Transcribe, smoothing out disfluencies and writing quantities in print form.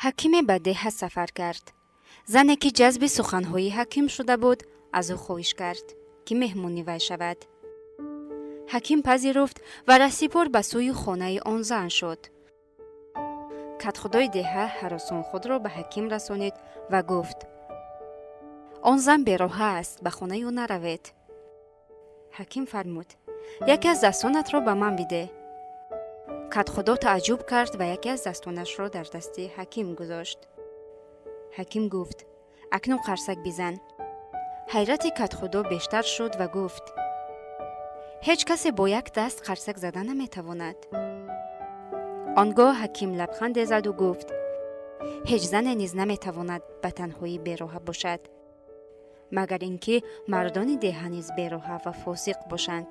Ҳакиме ба деҳа сафар кард. Зане, ки ҷазби суханҳои ҳаким шуда буд, аз ӯ хоҳиш кард, ки меҳмони вай шавад. Ҳаким пазируфт ва раҳсипор ба сӯи хонаи он зан шуд. Кадхудои деҳа ҳаросон худро ба ҳаким расонид ва гуфт: «Он зан бероҳа аст, ба хонаи ӯ наравед». Ҳаким фармуд: «Яке аз дастонатро ба ман бидеҳ». Кадхудо тааҷҷуб кард ва яке аз дастонашро дар дасти ҳаким гузошт. Ҳаким гуфт: «Акнун қарсак бизан». Ҳайрати кадхудо бештар шуд ва гуфт: «Ҳеҷ касе бо як даст қарсак зада наметавонад». Он гоҳ ҳаким лабханде заду гуфт: «Ҳеҷ зане низ наметавонад ба танҳоӣ бероҳа бошад, магар ин ки мардони деҳа низ бероҳа ва фосиқ бошанд».